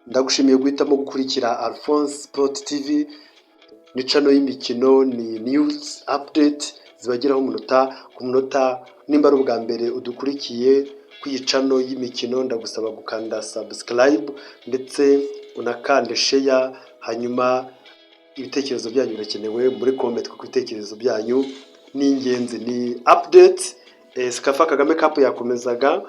Ndagushimiye guhitamo gukurikira Alphonse Sport TV. Ni channel y'imikino, ni news update zibageraho umunota ku munota. Nimba ari ubwa mbere udukurikiye ku iyi channel y'imikino, ndagusaba gukanda subscribe ndetse unakande share. Hanyuma ibitekerezo byanyu birakenewe muri comment, kuko ibitekerezo byanyu ni ingenzi. Ni update, CECAFA Kagame Cup yakomezaga.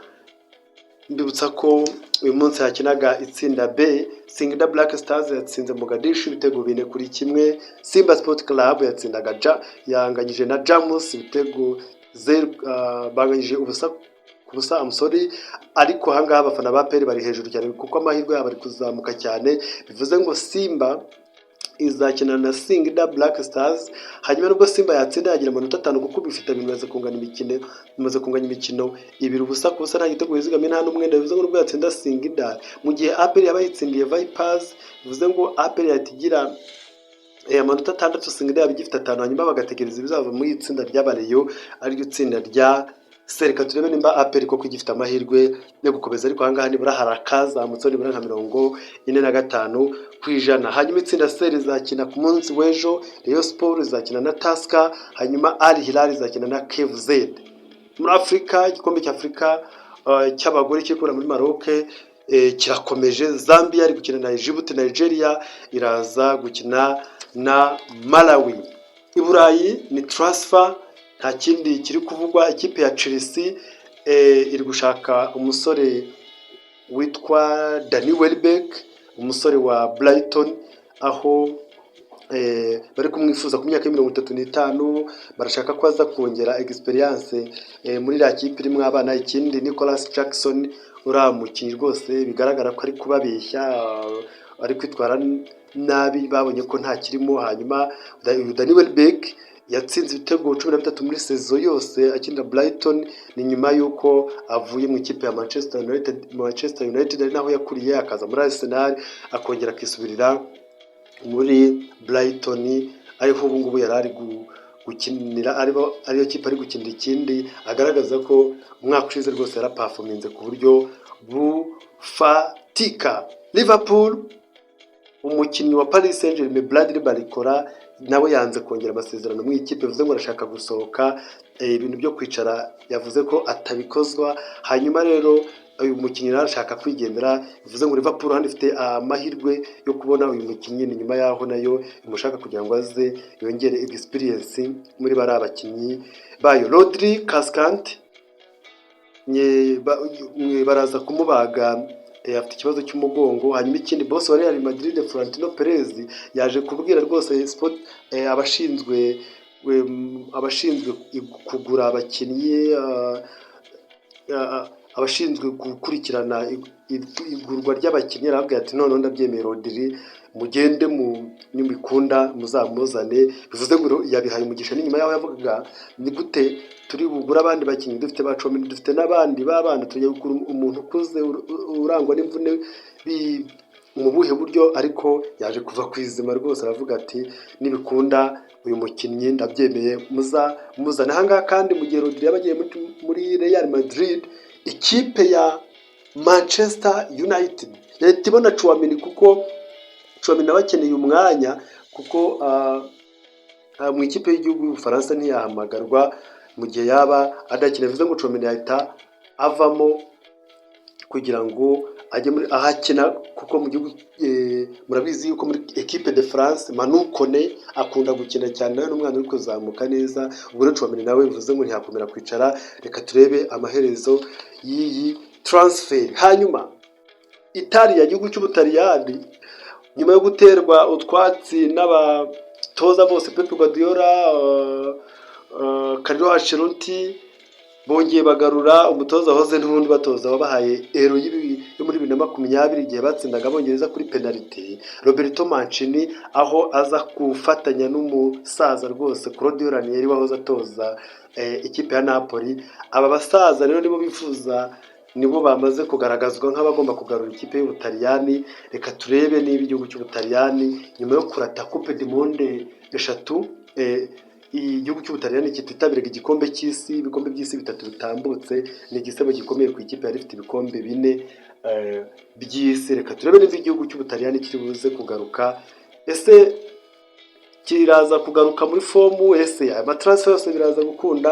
Mbibutsa ko uyu munsi hakinaga itsinda B. Singida Black Stars yatsinze Mogadishu ibitego 4-1. Simba Sport Club yatsindaga ja yanganyije na Jamus ibitego 0, banganyije 0-0, I'm sorry. Ariko ahangaha abafana ba APR bari hejuru cyane, kuko amahirwe yabo ari kuzamuka cyane. Bivuze ngo Simba izakina na Singida Black Stars, hanyuma nubwo Simba yatsinda yagira amanota 5, kuko bifite bimaze kunganya imikino ibiri 0-0, nta gitego yizigamye, nta n'umwenda. Bivuze ngo nubwo yatsinda Singida, mu gihe APR yaba yitsindiye Vipers, bivuze ngo APR yahita igira amanota 6, Singida yaba igifite 5, hanyuma bagategereza ibizava muri iri tsinda ry'abareyo, ariryo tsinda rya C. Reka turebe nimba APR koko igifite amahirwe yo gukomeza, ariko ahangaha nibura hari akazamutseho nibura nka 45%. Hanyuma itsinda C rizakina ku munsi w'ejo. Rayon Sport izakina na Tusker, hanyuma Al Hilal izakina na KVZ. Muri Afurika, igikombe cya Afurika cy'abagore kiri kubera muri Maroc kirakomeje. Zambia iri gukina na Egypt, Nigeria iraza gukina na Malawi. I Burayi ni transfer, nta kindi kiri kuvugwa. Ikipe ya Chelsea iri gushaka umusore witwa Danny Welbeck, umusore wa Brighton, aho bari kumwifuza ku myaka 35. Barashaka ko aza kongera experience muri iriya kipe irimo abana. Ikindi, Nicolas Jackson, uriya mukinnyi rwose bigaragara ko ari kubabeshya, ari kwitwara nabi, babonye ko nta kirimo. Hanyuma uyu Danny Welbeck yatsinze ibitego 13 muri saison yose akinira Brighton. Ni nyuma y'uko avuye mu ikipe ya Manchester United, Manchester United ari naho yakuriye, akaza muri Arsenal, akongera akisubirira muri Brighton, ariho ubu ngubu yari ari gukinira, ariyo kipe ari gukinira. Ikindi, agaragaza ko umwaka ushize rwose yaraperforminze ku buryo bufatika. Liverpool, umukinnyi wa Paris Saint-Germain Bradley Barcola nawe yanze kongera amasezerano mu ikipe, bivuze ngo arashaka gusohoka. Ibintu byo kwicara yavuze ko atabikozwa. Hanyuma rero uyu mukinnyi nawe arashaka kwigendera, bivuze ngo Liverpool hano ifite amahirwe yo kubona uyu mukinnyi. Ni nyuma yaho nayo imushaka kugira ngo aze yongere experience muri bariya bakinnyi bayo. Rodri Cascante baraza kumubaga, afite ikibazo cy'umugongo. Hanyuma ikindi, boss wa Real Madrid Florentino Perez yaje kubwira rwose sport abashinzwe kugura abakinnyi, abashinzwe gukurikirana igurwa ry'abakinnyi, arababwira ati: "Noneho ndabyemeye, Rodri mugende mu nimikunda muzamuzane." Bivuze ngo yabihaye umugisha. N'inyuma yaho yavugaga: "Ni gute turi bugure abandi bakinnyi, dufite ba Tchouameni, dufite n'abandi b'abana, tugiye kugura umuntu ukuze urangwa n'imvune mu buhe buryo?" Ariko yaje kuva ku izima rwose, aravuga ati: "Nibikunda uyu mukinnyi ndabyemeye, muza muzane." Ahangaha kandi mu gihe Rodri yaba agiye muri Real Madrid, ikipe ya Manchester United yahita ibona Tchouameni, kuko Tchouameni nawe akeneye umwanya, kuko mu ikipe y'igihugu y'Ubufaransa ntiyahamagarwa mu gihe yaba adakina. Bivuze ngo Tchouameni yahita avamo kugira ngo ajye muri aho akina, kuko mu gihugu murabizi yuko muri équipe de France Manu Kone akunda gukina cyane, nawe n'umwana uri kuzamuka neza. Ubwo rero Tchouameni nawe bivuze ngo ntiyakomera kwicara. Reka turebe amaherezo y'iyi transfer. Hanyuma Italia, igihugu cy'Ubutaliyani, nyuma yo guterwa utwatsi n'abatoza bose, Pep Guardiola, Carlo Ancelotti, bongeye bagarura umutoza wahoze n'ubundi batoza wabahaye Euro yo muri 2020, igihe batsindaga Abongereza kuri penaliti, Roberto Mancini, aho aza gufatanya n'umusaza rwose Claudio Ranieri wahoze atoza ikipe ya Napoli. Aba basaza rero nibo bifuza, nibo bamaze kugaragazwa nk'abagomba kugarura ikipe y'Ubutaliyani. Reka turebe niba igihugu cy'Ubutaliyani, nyuma yo kurata Coupe du Monde eshatu, Igihugu cy'Ubutaliyani kititabiraga igikombe cy'isi, ibikombe by'isi bitatu bitambutse, ni igisebo gikomeye ku ikipe yari ifite ibikombe bine by'isi. Reka turebe niba igihugu cy'Ubutaliyani kiri buze kugaruka. Ese kiraza kugaruka muri form? Ese aya ma transfer yose biraza gukunda?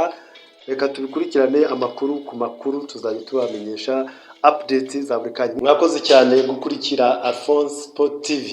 Reka tubikurikirane amakuru ku makuru, tuzajya tubamenyesha update za buri kanya. Mwakoze cyane gukurikira Alphonse Sport TV.